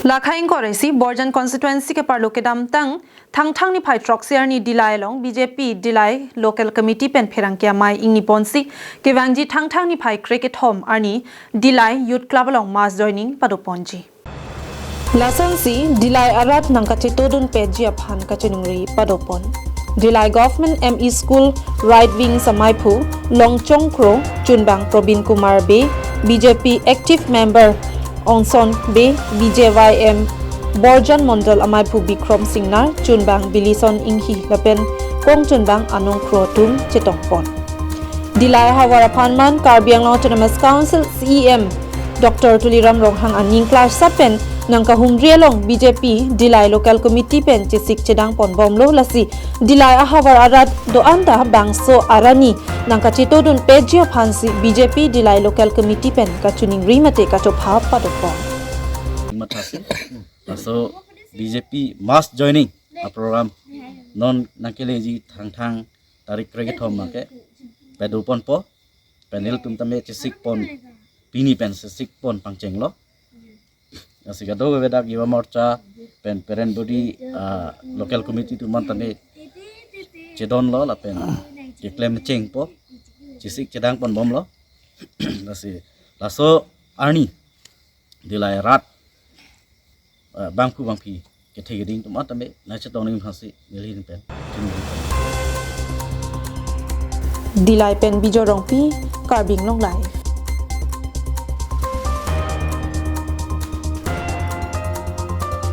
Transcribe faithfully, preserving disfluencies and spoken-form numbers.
Lakha ingkoi ra isi Borjan constituency ke parlo kedamtang Thangthang niphai throksi arni Dillai along B J P Dillai Local Committee pen pherangke amei ingni ponsi kevangji Thangthang niphai krekethom arni Dillai Youth Club along mass joining padoponji. Lasonsi Dillai arat nangkachetongdun peji aphan kachiningri padopon. Dillai Government M E School Right Wing amaiphu Longchong Kro, chunbang Probin Kumar Bey, B J P Active Member Ongson Bey, B J Y M Borjan Mondol amaiphu Bikrom Singnar, chunbang Bilison Inghi lapen kongchunbang Anong Kro atum chetongpon. Dillai ahavar aphan man Karbi Anglong Autonomous Council C E M Doctor Tuliram Ronghang aning klarsa pen nangkahumri along B J P Dillai Local Committee pen chesik chedang ponbomlo, lasi Dillai ahavar arat do-an ta bangso arni nangkachetongdun peji aphansi B J P Dillai Local Committee pen kachiningri mate kachopha padopon. Mathasi. Laso B J P mass joining a program non nangkeleji Thangthang tarik krekethom abangke padoponpo, panel atum tame chesikpon, pini pen chesikpon pangchenglo. Lasi kadokave dak Yuva Morcha pen parent body, ah, local committee atum an tame chedonlo lapen keklem chengpo, chesik chedang ponbomlo. Lasi laso arni Dillai arat, ah, bangphu bangphi kethe keding atum an tame nangchetong ning aphansi neli pen. Dillai pen Bijoy Rongpi, Karbi Anglong Live.